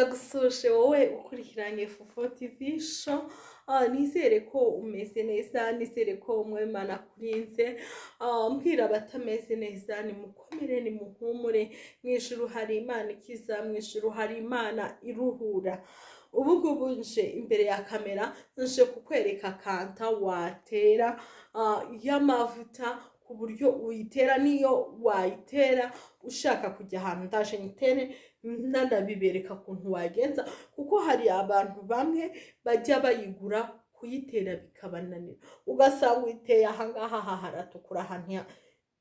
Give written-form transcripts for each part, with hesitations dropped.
Ndagusuhuje wowe ukurikiranye Fofo TV Show. Nizere ko umeze neza, nizere ko Umwimana akurinze. Mbwira abatameze neza, nimukomere, nimuhumure, mu ijuru hari Imana ikiza, mu ijuru hari Imana iruhura. Ubu ngubu nje imbere ya kamera, nje kukwereka kanta watera y'amavuta, ku buryo uyitera n'iyo wayitera ushaka kujya ahantu. Ndaje nyitere nanabibereka ukuntu wagenza, kuko hari abantu bamwe bajya bayigura kuyitera bikabananira, ugasanga uyiteye ahangaha, aha haratukura, aha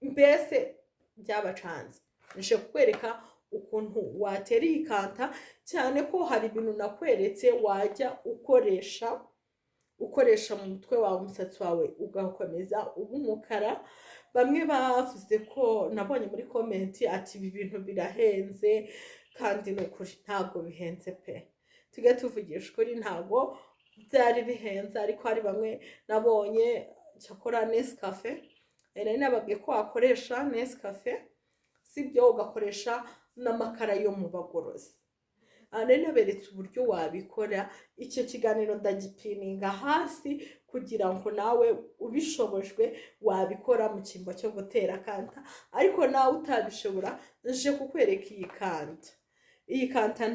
mbese byabacanze. Nje kukwereka ukuntu watera iyi kanta, cyane ko hari ibintu nakweretse wajya ukoresha mu mutwe wawe, umusatsi wawe ugakomeza uba umukara. Bamwe bavuze ko nabonye muri comment ati: "Ibi bintu birahenze." Kandi ni ukuri ntabwo bihenze pe, tujye tuvugisha ukuri, ntabwo byari bihenze. Ariko hari bamwe nabonye, cyakora Nescafe nari nababwiye ko wakoresha Nescafe, sibyo, ugakoresha n'amakara yo mu bagorozi. Nari naberetse uburyo wabikora. Icyo kiganiro ndagipininga hasi kugira ngo nawe ubishobojwe wabikora mu cyimbo cyo gutera kanta. Ariko nawe utabishobora, nje kukwereka iyi kanta. Iyi kanta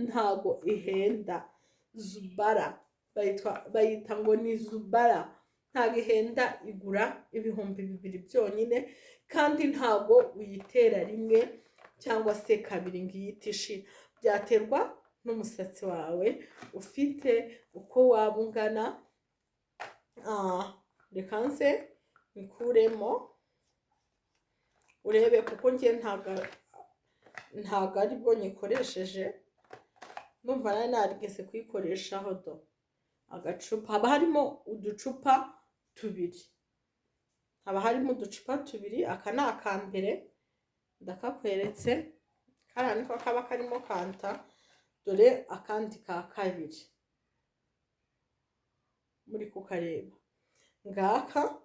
ntago ihenda. Zubara bayita ngo ni Zubara, ntago ihenda, igura 2000 byonyine, kandi ntago uyitera rimwe cyangwa se kabiri ngo ihite ishira. Byaterwa n'umusatsi wawe ufite uko waba ungana. Reka nze nkuremo urebe, kuko njye ntago aribwo nyikoresheje, ndumva nari narigeze kuyikoreshaho. Do agacupa, haba harimo uducupa tubiri, haba harimo uducupa tubiri. Aka ni akambere ndakakweretse, kariya niko kaba karimo kanta. Dore akandi ka kabiri, muri kukareba ngaka.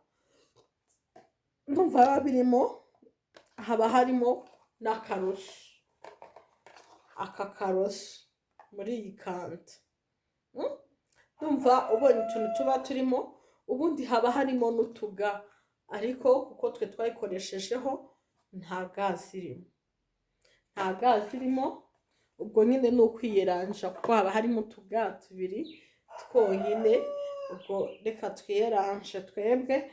Ndumva biba birimo, haba harimo n'akaroso, aka karoso muri iyi kanta. Ndumva ubonye utuntu tuba turimo. Ubundi haba harimo n'utuga, ariko kuko twe twayikoreshejeho nta gazi irimo, nta gazi irimo. Ubwo nyine ni ukwiyeranja, kuko haba harimo utuga tubiri twonyine. Ubwo reka twiyeranje twebwe.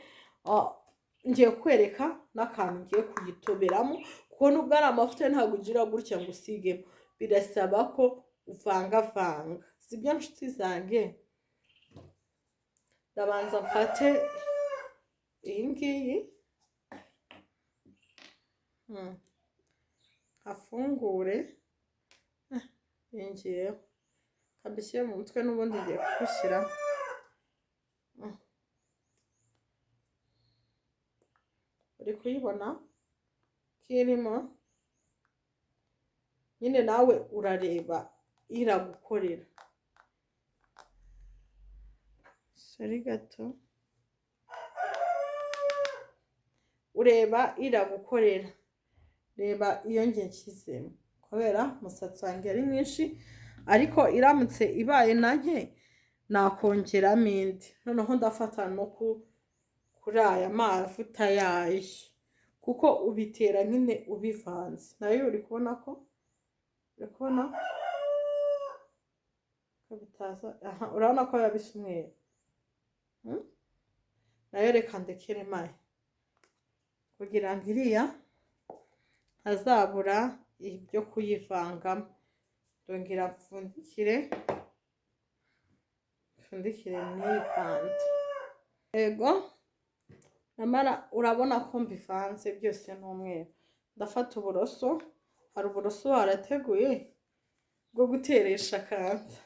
Ngiye kwereka n'akantu ngiye kuyitoberamo, kuko nubwo ari amavuta ntabwo ugira gutya ngo usigemo, birasaba ko uvangavanga, sibyo nshuti zanjye? Ndabanza mfate iyi ngiyi, afungure yingiyeho, kabishyire mu mutwe, n'ubundi ngiye kubishyira. Uri kuyibona ko irimo nyine, nawe urareba iragukorera. Sorry gato, ureba iragukorera. Reba iyo nge nshyizemo, kubera umusatsi wanjye ari mwinshi, ariko iramutse ibaye na nke nakongeramo indi. Noneho ndafata no kuri aya mavuta yayo, kuko ubitera nyine ubivanze nayo. Uri kubona ko, uri kubona ko bitaza aha, urabona ko biba bisa umweru. Nayo reka ndekere mayo kugira ngo iriya ntazabura ibyo kuyivangamo. Ndongera mfundikire n'iyi kanta. Yego, namara urabona ko mbivanze byose n'umweru. Ndafata uburoso, hari uburoso barateguye bwo guteresha kanta.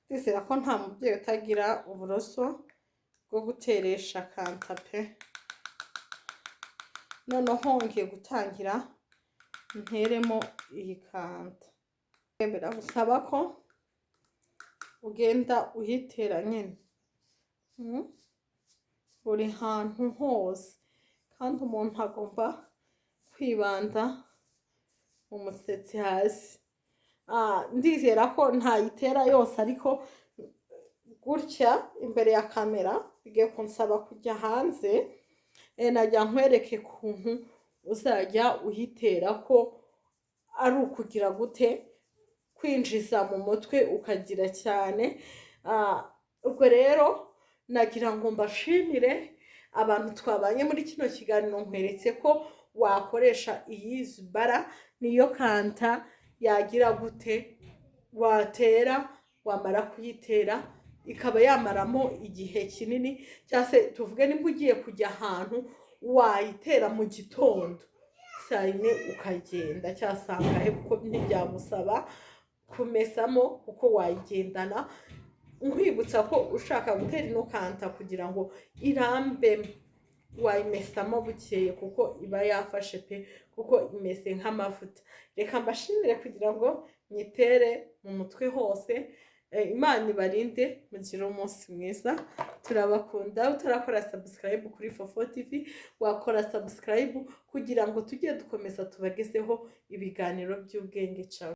Ndizera ko nta mubyeyi utagira uburoso bwo guteresha kanta pe. Noneho ngiye gutangira nteremo iyi kanta. Biragusaba ko ugenda uyitera nyine buri hantu hose, kandi umuntu agomba kwibanda mu musatsi hasi. Ndizera ko ntayitera yose, ariko gutya imbere ya kamera bigiye kunsaba kujya hanze. Najya nkwereke ukuntu uzajya uyitera, ko ari ukugira gute, kwinjiza mu mutwe ukagira cyane. Ubwo rero nagira ngo mbashimire abantu twabanye muri kino kiganiro. Nkweretse ko wakoresha iyi Zubara, niyo kanta yagira gute, watera, wamara kuyitera ikaba yamaramo igihe kinini, cyangwa se tuvuge nimba ugiye kujya ahantu, wayitera mu gitondo saa 4 ukagenda cyangwa saa ngahe, kuko ntibyagusaba kumesamo kuko wayigendana. Nkwibutsa ko ushaka gutera ino kanta kugira ngo irambe, wayimesamo bukeye kuko iba yafashe pe, kuko imeze nk'amavuta. Reka mbashimire kugira ngo nyitere mu mutwe hose. Imana ibarinde, mugire umunsi mwiza, turabakunda. Utarakora subscribe kuri Fofo TV, wakora subscribe kugira ngo tujye dukomeza tubagezeho ibiganiro by'ubwenge. Cawe.